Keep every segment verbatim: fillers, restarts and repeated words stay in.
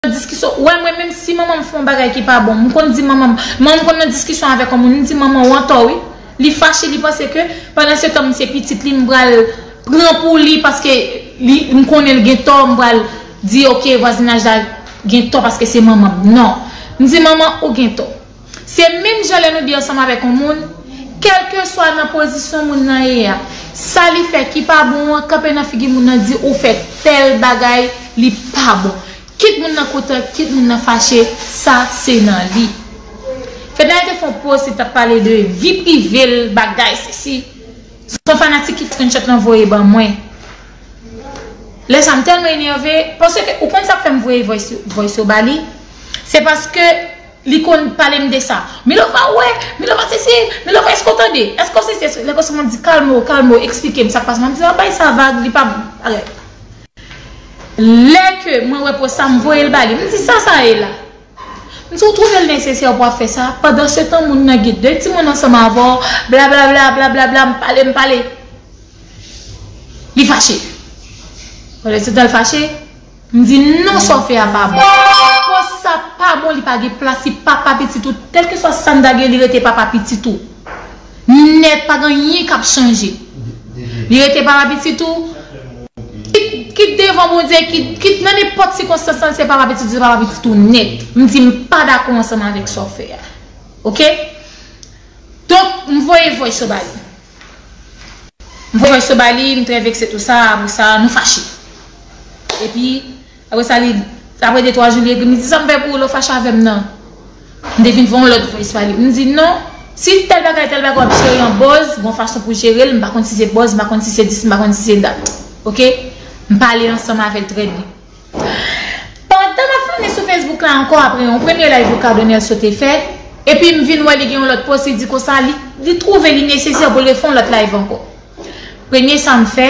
nan diskisyon. Ou wè, mwen menm, si manman m fè yon bagay ki pa bon, m konn di manman m, manman m konn nan diskisyon avèk yon moun, m di manman w antò wi. Li fache, li panse ke pandan se tan m se pitit li, m pral pran pou li paske li, m konnen l gen tò, m pral di, ok, vwazinaj la gen tò paske se manman m. Non. M di manman, ou gen tò. Se menm jan lè nou byen ansanm avèk yon moun, kèlkeswa nan pozisyon moun nan ye a, sa li fè ki pa bon an, kanpe nan figi moun nan, di ou fè tèl bagay, li pa bon. Kit moun nan kontan, kit moun nan fache, sa se nan li. Fednaelle te fè yon post, li t ap pale de vi prive l, bagay, sesi. Se yon fanatik ki fè screenshot lan voye ban mwen. Lè sa, m tèlman enève, paske ou konn sa k fè m voye voice, voice yo ba li? Se paske li konn pale m de sa. Milova, ou wè, Milova sesi, Milova, èske w tande? Èske w sesi? Lè konsa m ap di, kalme w, kalme w, eksplike m sa k pase. M ap di, an bay sa vag, li pa, alè. Lè ke mwen wè post sa, m voye l ba li. M di, sa sa ye la? M di, ou twouve l nesesè pou w ap fè sa? Pandan se tan, moun nan gen de timoun ansanm avè w, blablabla, blablabla, m pale, m pale. Li fache. Pandan se tan, l fache. M di, non, sa w fè a pa bon. Post sa pa bon, li pa gen plas, li papa pitit ou. Kèlkeswa sa m ta gen, li rete papa pitit ou. Nèt, pa gen anyen k ap chanje. Li rete papa pitit ou. Kit, kit devan Bondye, kit, kit nan nenpòt sikonstans lan, se papa pitit ou, se papa pitit ou nèt. M di, m pa dakò ansanm avèk sa w fè a. Oke? Donk, m voye voice yo ba li. M voye voice yo ba li, m trè vekse tou sa, apre sa, nou fache. Epi, apre sa, li, apre de twa jou, li ekri m, li di, sa m fè pou ou, lè w fache avè m nan? M te vin voye yon lòt voice ba li. M di, non, si tèl bagay, tèl bagay w ap jere an buzz, gon fason pou jere l, m pa konn si se buzz, m pa konn si se dis, m pa konn si se dat. Oke? M pale ansanm avè l trè byen. Pandan m ap flane sou Facebook la ankò apre yon premye live Ricardo Nelson te fè, epi m vin wè li gen yon lòt post, li di konsa, li, li twouve li nesesè pou l refè yon lòt live ankò. Premye sa m fè,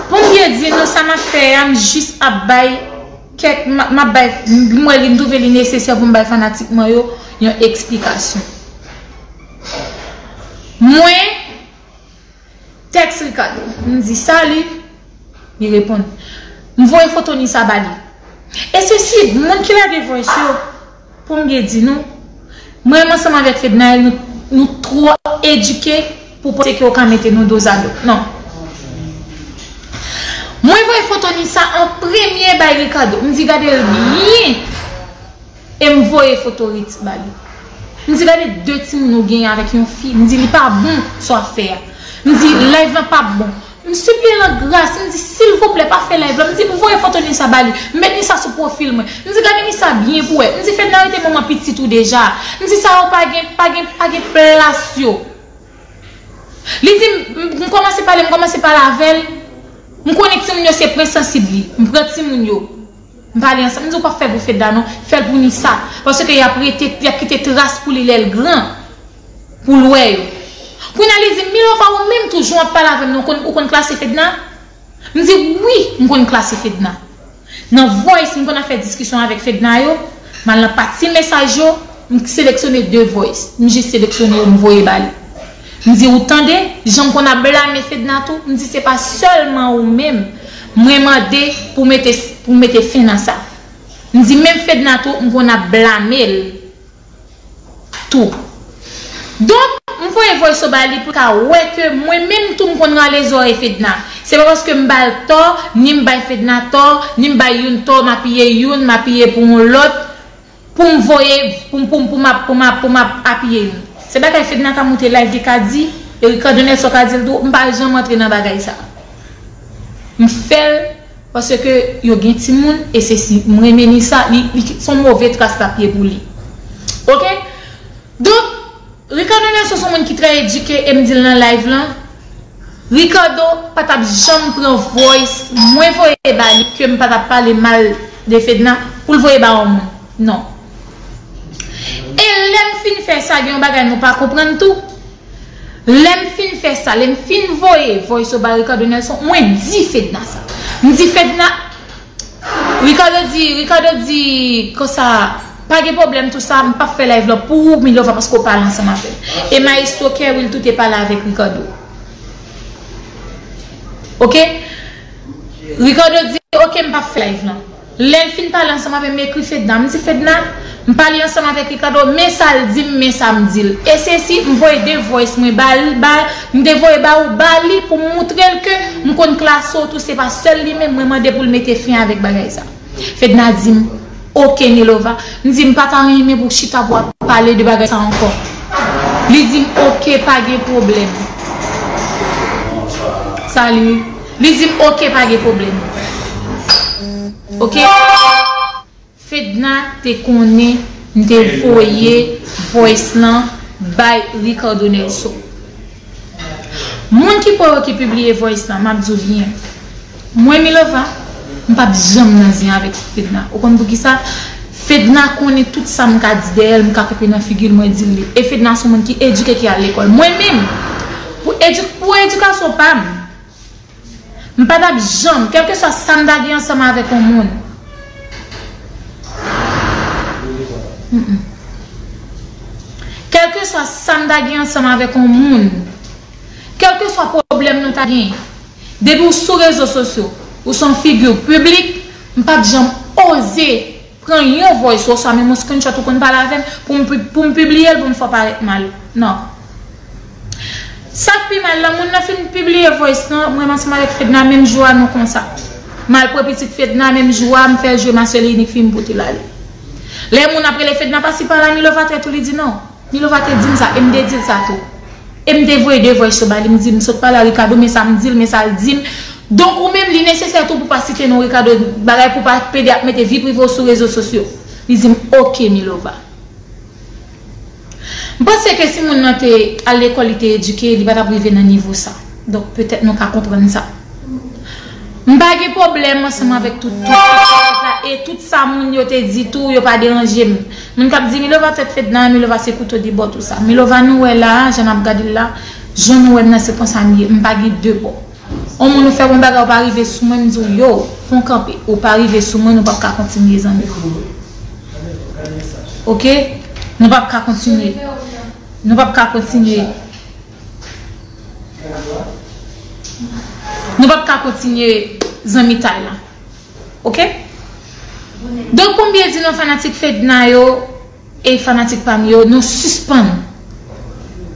pou m byen di nou sa m ap fè a, m jis ap bay kèk, m, m ap bay, m wè li, m twouve li nesesè pou m bay fanatik mwen yo yon eksplikasyon. Mwen, tèks Ricardo, m di, salut, li reponn. M voye foto Nisa ba li. E sesi, moun ki lage voice yo, pou m byen di nou, mwen menm ansanm avèk Fednaelle, nou, nou twò edike pou panse ke yo ka mete nou dozado. Non. Mwen voye foto Nisa an premye bay Ricardo. M di, gade l byen. E m voye foto Ritz ba li. M di, gade de timoun ou genyen avèk yon fi. M di, li pa bon sa w ap fè a. M di, live lan p ap bon. M sipliye l an gras, m di, silvouplè, pa fè live la. M di, m voye foto Nisa ba li. M met Nisa sou pwofil mwen. M di, gade Nisa byen pou wè. M di, Fedna rete manman pitit ou deja. M di, sa yo pa gen, pa gen, pa gen plas yo. Li di, m, m, m kòmanse pale, m kòmanse pale avè l. M konnen timoun yo se pwen sansib li. M pran timoun yo. M pale ansanm, m di, ou p ap fè pou Fedna non, fè l pou Nisa. Paske y ap rete, y ap kite tras pou li lè l gran. Pou l wè yo. Kounye a li di m, Milova, ou menm tou, jan w ap pale avè m nan, ou konn, ou konn klase Fedna? M di, wi, m konn klase Fedna. Nan voice, m konn ap fè diskisyon avèk Fedna yo, m al nan pati mesaj yo, m seleksyone de voice. M jis seleksyone yo, m voye ba li. M di, ou tande, jan m konn ap blame Fedna tou, m di, se pa sèlman ou menm mwen mande pou mete, pou mete fen nan sa. M di, menm Fedna tou, m konn ap blame l tou. Donk, m voye voice yo ba li pou l ka wè ke mwen menm tou m konn rale zòrèy Fedna. Se pa paske m ba l tò, ni m bay Fedna tò, ni m bay youn tò, m apiye youn, m apiye pou yon lòt, pou m voye, pou m, pou m, pou m ap, pou m ap, pou m ap apiye youn. Se bagay Fedna ka moute live, li ka di, e Ricardo Nelson ka di l tou, m pa janm antre nan bagay sa. M fè l paske yo gen timoun, e se si m renmen Nisa, li, li, se yon move tras l ap ye pou li. Oke? Donk, Ricardo Nelson se yon moun ki trè edike, e m di l nan live lan, Ricardo pa t ap janm pran voice mwen voye ba li ke m pa t ap pale mal de Fedna pou l voye ba yon moun. Non. E lè m fin fè sa, gen yon bagay nou pa konprann tou. Lè m fin fè sa, lè m fin voye voice yo ba Ricardo Nelson, mwen di Fedna sa. M di Fedna, Ricardo di, Ricardo di konsa, pa gen pwoblèm tou sa, m p ap fè live lan pou ou, Milova, paske w pale ansanm avè l. E Maestro Kerwil tou te pale avèk Ricardo. Oke? Ricardo di, oke, m p ap fè live lan. Lè l fin pale ansanm avè m, m ekri Fedna. M di, "Fedna, m pale ansanm avèk Ricardo, men sa l di m, men sa m di l. E sesi, m voye de voice mwen ba l, ba, m te voye ba ou, ba li pou m moutre l ke m konn klase w tou, se pa sèl li menm mwen mande pou l mete fen avèk bagay sa." Fedna di m, "Oke, Milova." M di, "M pa ta renmen pou w chita pou w ap pale de bagay sa ankò." Li di m, "Oke, pa gen pwoblèm." Salut. Li di m, "Oke, pa gen pwoblèm." Oke? Fedna te konnen m te voye voice lan bay Ricardo Nelson. Moun ki poko ki pibliye voice lan, m ap di w byen. Mwen, Milova, m p ap janm nan zen avèk Fedna. Ou konn poukisa? Fedna konnen tout sa m ka di dèyè l, m ka kanpe nan figi l, mwen di l li. E Fedna se yon moun ki edike, ki al lekòl. Mwen menm, pou edi-, pou edikasyon pa m, m pa t ap janm, kèlkeswa sa m ta gen ansanm avèk yon moun. Mm-mm. Kèlkeswa sa m ta gen ansanm avèk yon moun, kèlkeswa pwoblèm nou ta gen, depi w sou rezo sosyo, ou se yon figi piblik, m p ap janm oze pran yon voice oswa menm yon screenshot ou konn pale avè m pou m pi-, pou m pibliye l pou m fè w parèt mal. Non. Sa k pi mal la, moun nan fin pibliye voice lan, mwen ansanm avèk Fedna menm jou a nou konsa. M al pran pitit Fedna menm jou a, m fè jwe ma sè li inik fi m pote l ale. Lè moun ap rele Fedna pase pa la, Milova trèt ou, li di non. Milova te di m sa, e m te di l sa tou. E m te voye de voice yo ba li, m di, "M sot pale a Ricardo, men sa m di l, men sa l di m." Donk, ou menm, li nesesè tou pou pa site non Ricardo, bagay pou pa pede ap mete vi prive w sou rezo sosyo. Li di m, "Oke, Milova." M panse ke si moun nan te al lekòl, li te edike, li pa t ap rive nan nivo sa. Donk, petèt nou ka konprann sa. M pa gen pwoblèm ansanm avèk tout, tout, tout, tout la, e tout sa moun yo te di tou, yo pa deranje m. Moun k ap di, "Milova trèt Fedna, Milova se kouto de bò tou sa." Milova nou wè la, jan n ap gade l la, jan nou wè m nan se konsa m ye, m pa gen de bò. On moun ou fè yon bagay ou pa rive sou mwen, m di w, "Yo, fè w kanpe, ou pa rive sou mwen, nou p ap ka kontinye zanmi." Oke? Nou p ap ka kontinye. Nou p ap ka kontinye. Nou p ap ka kontinye zanmitay la. Oke? Donk, pou m byen di nou fanatik Fedna yo e fanatik pa m yo, nou sispann.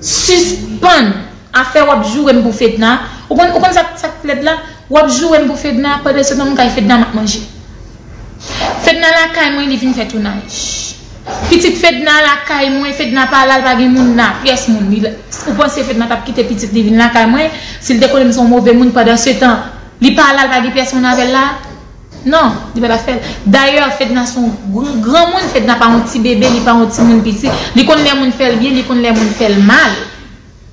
Sispann afè w ap joure m pou Fedna. Ou konn, ou konn sa, sa k lèd la? W ap joure m pou Fedna, pandan se tan m kay Fedna m ap manje. Fedna lakay mwen, li vin fè tounaj. Pitit Fedna lakay mwen, Fedna pa la, l pa gen moun la, pyès moun. Li, ou panse Fedna t ap kite pitit li vin lakay mwen, si l te konnen m se yon move moun pandan se tan, li pa la, l pa gen pyès moun avè l la? Non, li pa t ap fè l. Dayè, Fedna se yon gran, granmoun, Fedna pa yon ti bebe, li pa yon timoun piti. Li konn lè moun fè l byen, li konn lè moun fè l mal.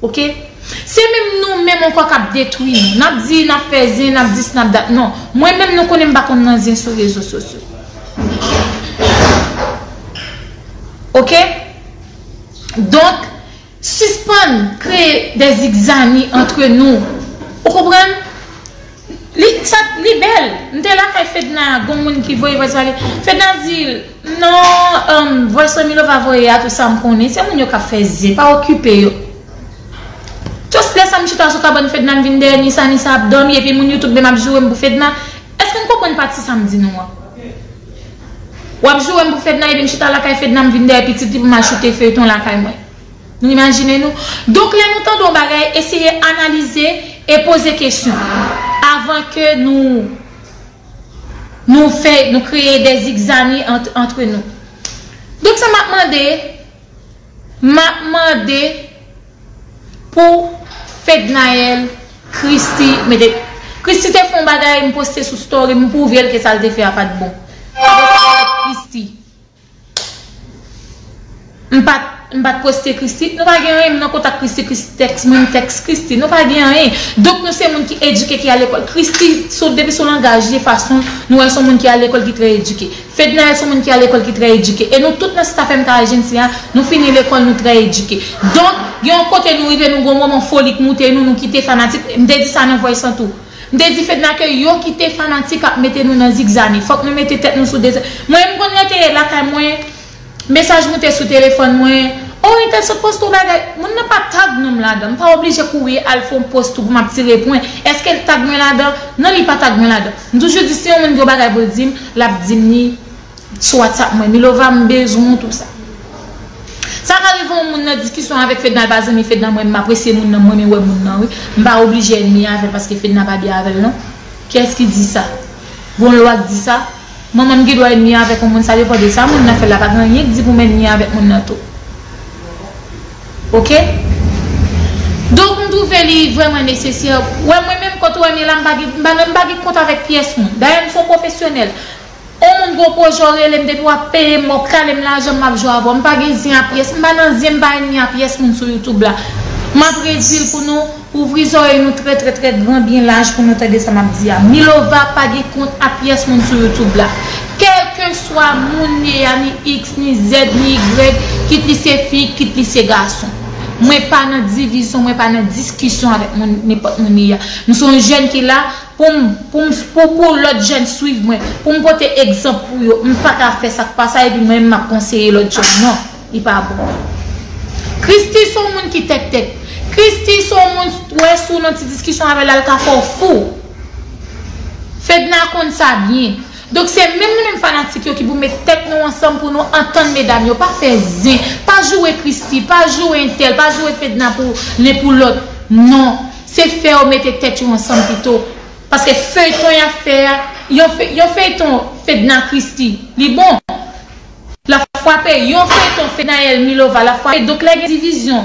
Oke? Se menm nou menm ankò k ap detwi nou. N ap di, n ap fè zen, n ap dis, n ap dat. Non. Mwen menm, nou konnen m pa konn nan zen sou rezo sosyo. Oke? Donk, sispann kreye de zigzani antre nou. Ou konprann? Li, sa, li bèl. M te lakay Fedna, gon moun ki voye voice ba li. Fedna di l, "Non, um, voice lan Milova voye a, tout sa m konnen. Se moun yo k ap fè zen, pa okipe yo." Just lè sa m chita sou kabann Fedna, m vin dèyè Nisa, Nisa ap dòmi, epi moun YouTube menm ap joure m pou Fedna. Èske n konprann pati sa m di nou an? W ap joure m pou Fedna, epi m chita lakay Fedna, m vin dèyè pitit li pou m al choute feyton lakay mwen. Nou imajine nou. Donk, lè nou tande yon bagay, eseye analize e poze kesyon avan ke nou, nou fè, nou kreye de zigzani ant, antre nou. Donk, sa m ap mande, m ap mande pou Fednaelle, Christie, mete, Christie te fè yon bagay, m poste sou story, m pwouve l ke sa l te fè a pa t bon. Christie. M pa t, m pa t poste Christie. Nou pa gen anyen, m nan kontak Christie, Christie tèks mwen, m tèks Christie. Nou pa gen anyen. Donk, nou se moun ki edike, ki al lekòl. Christie, sou, depi sou langaj li, fason, nou wè se yon moun ki al lekòl, ki trè edike. Fednaelle se yon moun ki al lekòl, ki trè edike. E nou tout nan staff M K agency a, nou fini lekòl, nou trè edike. Donk, gen yon kote nou rive, nou gen yon moman foli k moute nou, nou kite fanatik. M te di sa nan voice lan tou. M te di Fedna ke yo kite fanatik ap mete nou nan zigzani. Fòk nou mete tèt nou sou de. Mwen, m konn rete lakay mwen, mesaj moute sou telefòn mwen, Oh, entèl sot poste yon bagay. Moun nan pa tag non m ladan. M pa oblije kouri al fè yon post pou m ap tire pwen. Èske l tag mwen ladan? Non, li pa tag mwen ladan. M toujou di, si yon moun gen yon bagay pou l di m, l ap di m li sou WhatsApp mwen. Milova, m bezwen w tou sa. Sa ka rive yon moun nan diskisyon avèk Fedna, l pa zanmi Fedna, mwen, m apresye moun nan, m renmen wè moun nan, wi. M pa oblije ènmi avè l paske Fedna pa byen avè l, non. Kiyès ki di sa? Gon lwa k di sa? Manman m gen dwa ènmi avèk yon moun, sa depann de sa moun nan fè la, pa gen anyen k di pou m ènmi avèk moun nan tou. Oke? Donk, m twouve li vrèman nesesè. Wè, mwen menm, kote w wè m ye la, m pa gen, m pa, m pa gen kont avèk pyès moun. Dayè, m se yon pwofesyonèl. Yon moun gen yon pwojè, w rele m, depi w ap peye m, w ap kale m lajan, m ap jwe avè w. M pa gen zen a pyès, m pa nan zen, m pa ènmi a pyès moun sou YouTube la. M ap redi l pou nou ouvri zòrèy nou trè, trè, trè gran, byen laj pou nou tande sa m ap di a. Milova pa gen kont a pyès moun sou YouTube la. Kèlkeswa moun li ye a, ni X, ni Z, ni Y, kit li se fi, kit li se gason. Mwen pa nan divizyon, mwen pa nan diskisyon avèk moun, nenpòt moun li ye a. M se yon jèn ki la pou m, pou m, pou, pou lòt jèn swiv mwen, pou m pote egzanp pou yo. M pa ka fè sa k pa sa, epi mwen menm m ap konseye lòt jèn. Non, li pa bon. Christie se yon moun ki tèt tèt. Christie se yon moun, wè, si w nan ti diskisyon avè l, l ka fè w fou. Fedna konn sa byen. Donk, se menm nou menm fanatik yo ki pou met tèt nou ansanm pou nou antann medam yo. Pa fè zen, pa joure Christie, pa joure entèl, pa joure Fedna pou len pou lòt. Non, se fè yo mete tèt yo ansanm pito. Paske feyton y ap fè a, yon fe-, yon feyton Fedna Christie, li bon. L ap frape, yon feyton Fenaelle Milova, l ap frape. Donk, lè gen divizyon,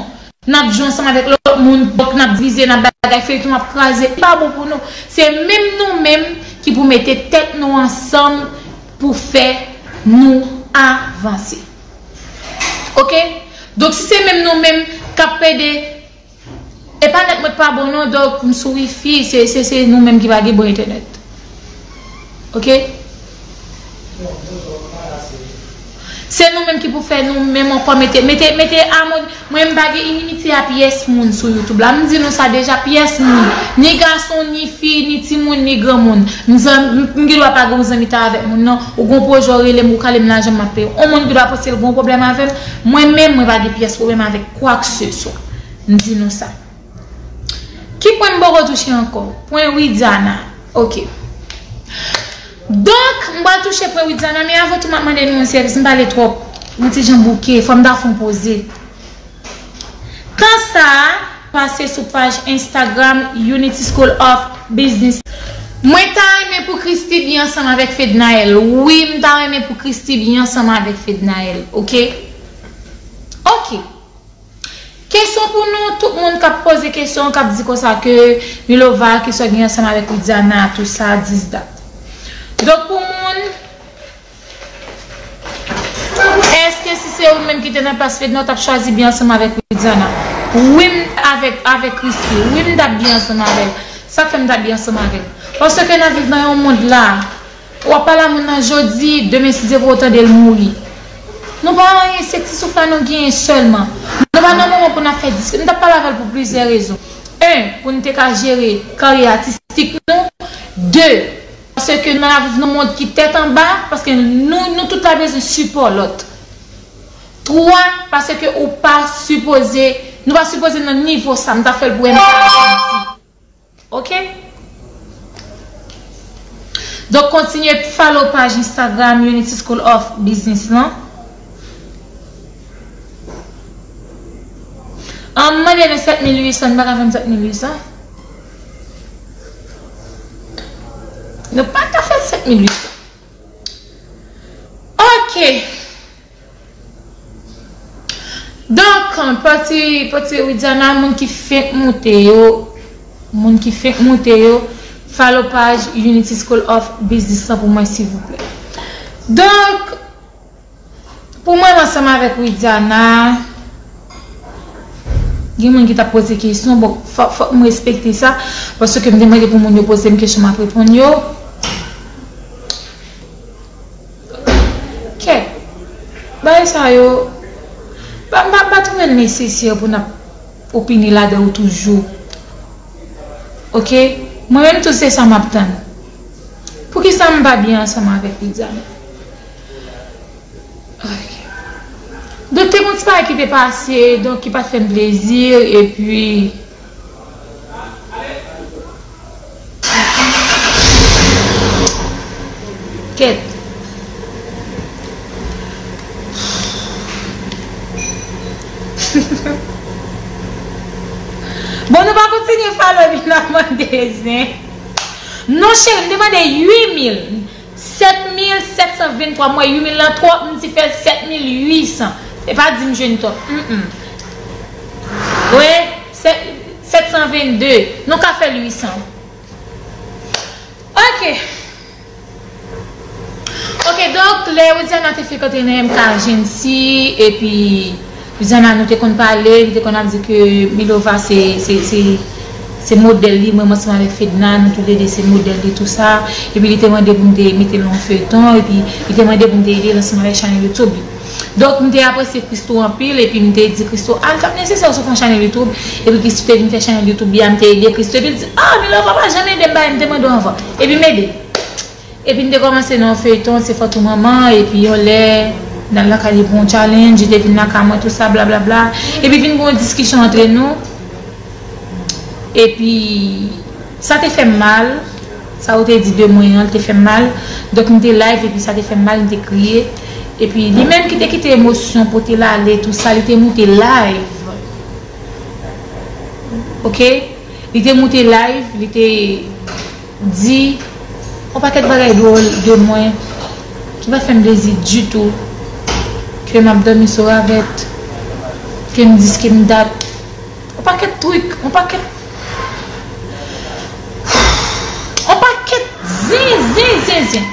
n ap jwe ansanm avèk lòt moun, donk n ap divize, n ap bagay, feyton ap kraze. Li pa bon pou nou. Se menm nou menm ki pou mete tèt nou ansanm pou fè nou avanse. Oke? Donk, si se menm nou menm k ap plede E pa nèt mwen k pa bon non, donk m sou wifi, se, se, se nou menm ki pa gen bon entènèt. Oke? Se nou menm ki pou fè nou menm ankò mete, mete, mete amon-, mwen m pa gen inimitye a pyès moun sou YouTube la. M di nou sa deja, pyès moun. Ni gason, ni fi, ni timoun, ni granmoun. M zanm-, m, m gen dwa pa gen yon zanmitay avèk moun nan. Ou gen yon pwojè, w rele m, ou kale m lajan, m ap peye w. Yon moun gen dwa panse l gen yon pwoblèm avè m. Mwen menm, mwen pa gen pyès pwoblèm avèk kwakseswa. M di nou sa. Ki pwen m poko touche ankò? Pwen Widiana. Oke. Donk, m pral touche pwen Widiana, men avan tou, m ap mande nou yon sèvis, m pale twòp. Yon ti jan bouke, fò m ta fè yon poze. Tan sa a, pase sou paj Instagram Unity School of Business. Mwen ta renmen pou Christie byen ansanm avèk Fednaelle. Wi, m ta renmen pou Christie byen ansanm avèk Fednaelle. Oke? Oke. Kesyon pou nou, tout moun k ap poze kesyon, k ap di konsa ke Milova, kesyon gen ansanm avèk Widiana, tou sa, dis dat. Donk, pou moun, èske si se ou menm ki te nan plas Fedna, w t ap chwazi byen ansanm avèk Widiana? Wi, m avèk, avèk Christie. Wi, m t ap byen ansanm avè l. Sa k fè m t ap byen ansanm avè l? Paske n ap viv nan yon mond la, w ap pale a moun nan jodi, demen si Dye vle w tande l mouri. Nou pa anyen, se ti souf la nou genyen sèlman. Nou pa nan moman pou n ap fè diskisyon. M t ap pale avè l pou plizyè rezon. En, pou n te ka jere karyè atistik nou. De, paske nou ap viv nan mond ki tèt anba, paske nou, nou tout la bezwen sipò lòt. Twa, paske ou pa sipoze, nou pa sipoze nan nivo sa, m t ap fè l pou M K Haiti. Oke? Donk, kontinye follow paj Instagram Unity School of Business lan. An, m mande nou sèt mil uit san, nou pa ka fè m sèt mil uit san. Nou pa ka fè sèt mil uit san. Oke. Donk, pati, pati Widiana, moun ki fenk moute yo, moun ki fenk moute yo, follow paj Unity School of Business lan pou mwen, silvouplè. Donk, pou mwen, ansanm avèk Widiana, gen moun ki t ap poze kesyon, bon, fòk, fòk m respekte sa, paske m te mande pou moun yo poze m kesyon, m ap reponn yo. Kèt. Bagay sa yo, pa, pa, pa twouve l nesesè pou n ap opine ladan yo toujou. Oke? Mwen menm tou se sa m ap tann. Poukisa m pa byen ansanm avèk Widiana? Oke. Donk, te gon bagay ki te pase, donk, ki pa t fè m plezi, epi Kèt. Bon, nou pa kontinye follow li, n ap mande zen. Non, cheri, m te mande uit mil. Sèt mil sèt san venntwa, m wè uit mil lan twòp, m di fè l sèt mil uit san. E pa di m jwenn twòp. Mm, mm. Wi, sèt, sèt san vennde. Nou ka fè l uit san. Ok. Ok, donk, lè Widiana te frekante nan M K Agency, epi Widiana, nou te konn pale, li te konn ap di ke Milova se, se, se, se modèl li, mwen, mwen ansanm avèk Fedna, nou toulede se modèl li, tou sa. Epi li te mande pou m te mete l nan feyton, epi li te mande pou m te ede l ansanm avèk chanèl YouTube li. Donk, m te apresye Christo anpil, epi m te di Christo, "Ah, l t ap nesesè w sou fè yon chanèl YouTube." Epi Christo te vin fè chanèl YouTube li a, m te ede Christo, epi l di, "Ah, Milova pa janm ede m, bagay m te mande w anvan." Epi m ede. Epi n te kòmanse nan yon feyton, se fòt ou manman, epi yon lè, n al lakay li pou yon challenge, li te vin lakay mwen, tou sa, blablabla. Epi vin gen yon diskisyon antre nou. Epi, sa te fè m mal, sa ou te di de mwen an, li te fè m mal. Donk, m te live, epi sa te fè m mal, m te kriye. Epi, li menm ki te kite emosyon pote l ale, tou sa, li te moute live. Ok? Li te moute live, li te di yon pakèt bagay dwòl de mwen ki pa fè m plezi ditou, ke m ap dòmi sou ravèt, ke m dis, ke m dat, yon pakèt trik, yon pakèt, yon pakèt zen, zen, zen, zen.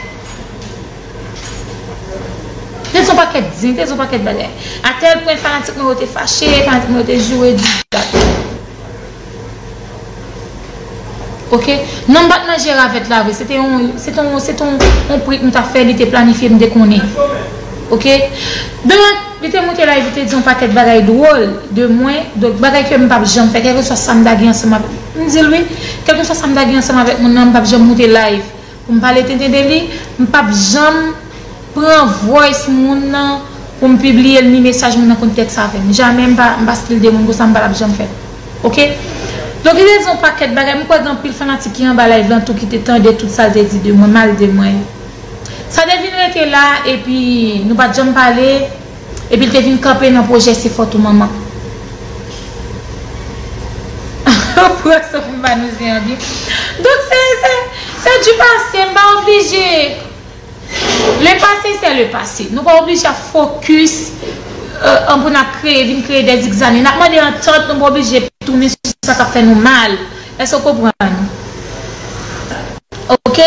Te di yon pakèt zen, te di yon pakèt bagay. Atèl pwen fanatik mwen yo te fache, fanatik mwen yo te joure di dat. Ok? Non, m pa t manje ravèt la vre. Se te yon, se te yon, se te yon, yon prank m t ap fè, li te planifye, m te konnen. Ok? Donk, li te moute live, li te di yon pakèt bagay dwòl de mwen. Donk, bagay ke m p ap janm fè, kèlkeswa sa m ta gen ansanm avèk, m di l wi, kèlkeswa sa m ta gen ansanm avèk moun nan, m p ap janm moute live pou m pale tenten de li, m p ap janm pran voice moun nan pou m pibliye l, ni mesaj moun nan konn tèks avè m. Jamè m pa, m pa stil de moun konsa, m pa t ap janm fè l. Ok? Donk, li te di yon pakèt bagay. M kwè gen anpil fanatik ki anba live lan tou ki te tande tout sa l te di de mwen, mal de mwen. Sa te vin rete la, epi nou pa t janm pale, epi l te vin kanpe nan pwojè Se Fòt ou Manman. Pran souf m pa nou zen an byen. Donk, se, se, se du passé, m pa oblije. Le passé, c'est le passé. Nou pa oblije ap fokis, euh, an pou n ap kreye, vin kreye de zigzane. N ap mande antant, nou pa oblije tounen sou sa k ap fè nou mal. Èske w konprann? Ok?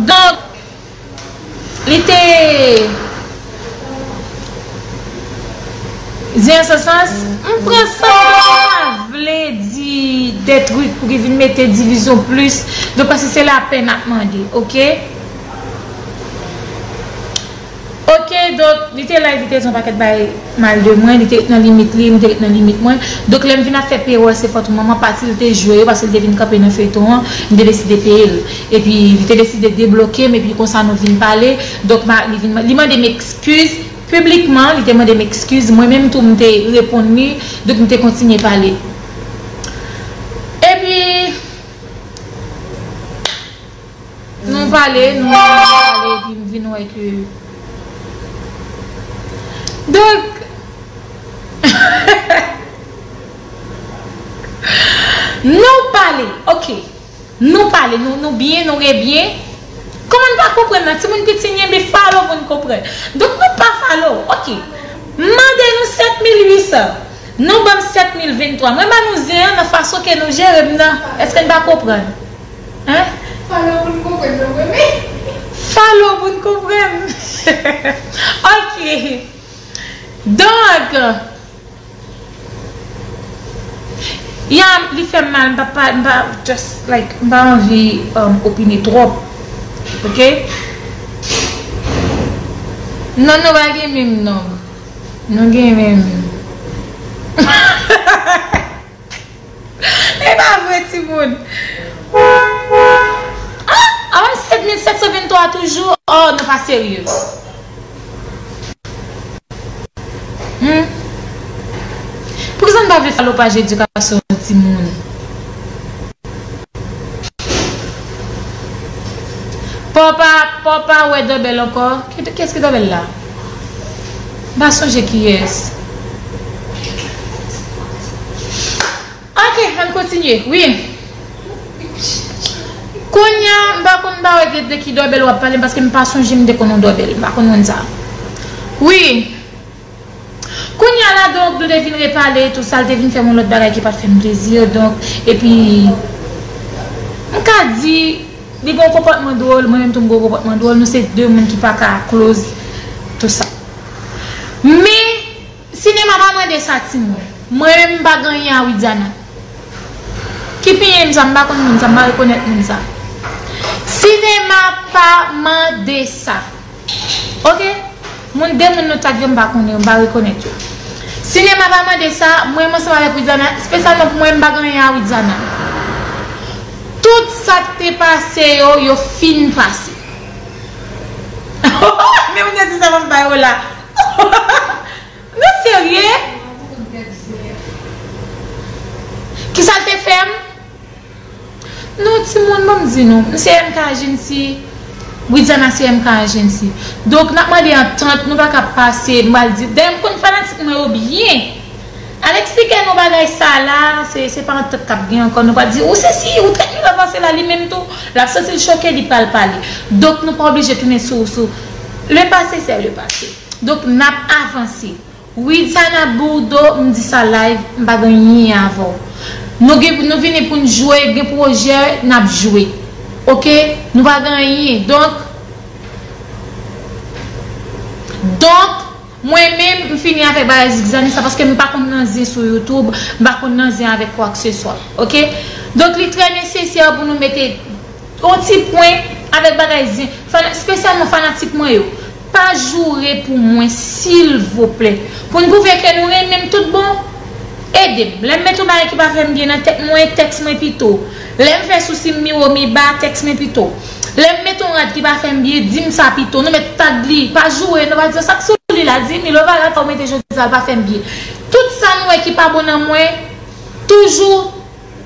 Donk, li te zen an sans, m pran sa, m pa vle di de trik pou ki vin mete divizyon plis. Donk, paske se lapè n ap mande, ok? Ok, donk, li te live, li te di yon pakèt bagay mal de mwen, li te ret nan limit li, m te ret nan limit mwen. Donk, lè m vin ap fè peyòl Se Fòt ou Manman, pati l te jwe yo, paske l te vin kanpe nan feyton an, m te deside peye l. Epi, li te deside debloke m, epi konsa nou vin pale. Donk, ma-, li vin, li mande m ekskiz piblikman, li te mande m ekskiz. Mwen menm tou, m te reponn li, donk m te kontinye pale. Epi, nou pale, nou pale, epi m vin wè ke. Donk, nou pale, ok. Nou pale, nou, nou byen, nou rebyen. Kòman n pa konprann nan? Timoun piti, n enbe follow pou n konprann. Donk, nou pa follow, ok. M mande nou sèt mil uit san. Nou ban m sèt mil venntwa. Mwen ba nou zen an nan fason ke nou jere m nan. Èske n pa konprann? Hein? Follow pou n konprann, non, mwen menm. Follow pou n konprann. Ok. Donk, ya, li fè m mal, m pa, pa, m pa, just, like, m pa anvi, um, opine twòp. Ok? Non, nou pa gen menm non. Nou gen menm. E pa vre, timoun. Ah, ah, sèt mil sèt san venntwa toujou. Oh, nou pa serye. Hmm? ka vle fè lopaj edikasyon timoun. Papa, papa wè dòbèl ankò. Ki, kiyès ki dòbèl la? M pa sonje kiyès. Ok, ann kontinye. Wi. Kounye a, m pa konn, m pa wè de, de ki dòbèl w ap pale, paske m pa sonje m te konn yon dòbèl. M pa konn moun sa. Wi. Kounye a la, donk, nou te vin repale, tou sa, l te vin fè m yon lòt bagay ki pa t fè m plezi, donk, epi, m ka di, li gen yon konpòtman dwòl, mwen menm tou m gen yon konpòtman dwòl, nou se de moun ki pa ka close, tou sa. Men, sinema pa mande sa, timoun. Mwen menm, m pa gen anyen a Widiana. Ki pinye m sa, m pa konn moun sa, m pa rekonèt moun sa. Sinema pa mande sa. Ok? Moun, de moun nou tag yo, m pa konnen, m pa rekonèt yo. Sinema pa mande sa, mwen, m ansanm avèk Widiana, espesyalman pou mwen, m pa gen anyen a Widiana. Tout sa k te pase yo, yo fin pase. Men moun yo di sa, m pa yo la. Nou serye? Kisa l te fè m? Non, timoun, ban m di nou. M se M K Agency. Widiana se M K Agency. Donk, n ap mande antant, nou pa ka pase, nou pral di. Dayè, m konn fanatik mwen yo byen. Al eksplike nou bagay sa la, se, se pa antant k ap gen ankò. Nou pral di, ou se si, ou trèt nou avanse la, li menm tou, l ap santi l choke, li pral pale. Donk, nou pa oblije tounen sou, sou. Le passé, c'est le passé. Donk, n ap avanse. Widiana Bourdeau, m di sa live, m pa gen anyen avè w. Nou gen, nou vini pou n jwe, gen pwojè, n ap jwe. Ok? Nou pa gen anyen. Donk, donk, mwen menm, m fini avèk bagay zigzani sa, paske m pa konn nan zen sou YouTube, m pa konn nan zen avèk kwa ke se swa. Ok? Donk, li trè nesesè pou nou mete yon ti pwen avèk bagay zen. Fana-, espesyalman fanatik mwen yo. Pa joure pou mwen, silvouplè. Pou n pwouve ke nou renmen m tout bon, ede m. Lè m met yon bagay ki pa fè m byen nan tèt mwen, tèks mwen pito. Lè m fè sousi m miwo miba, tèks mwen pito. Lè m met yon rad ki pa fè m byen, di m sa pito. Nou mèt tag li, pa joure, nou pa di sa k sou li la, di m li, lè bagay sa ou mete jodi a, l pa fè m byen. Tout sa nou wè ki pa bon nan mwen, toujou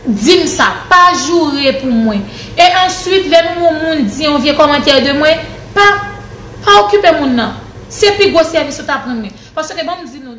di m sa, pa joure pou mwen. E answit, lè nou wè yon moun di yon vye kòmantè de mwen, pa, pa okipe moun nan. Se pi gwo sèvis ou t ap rann mwen. Paske, ban m di nou,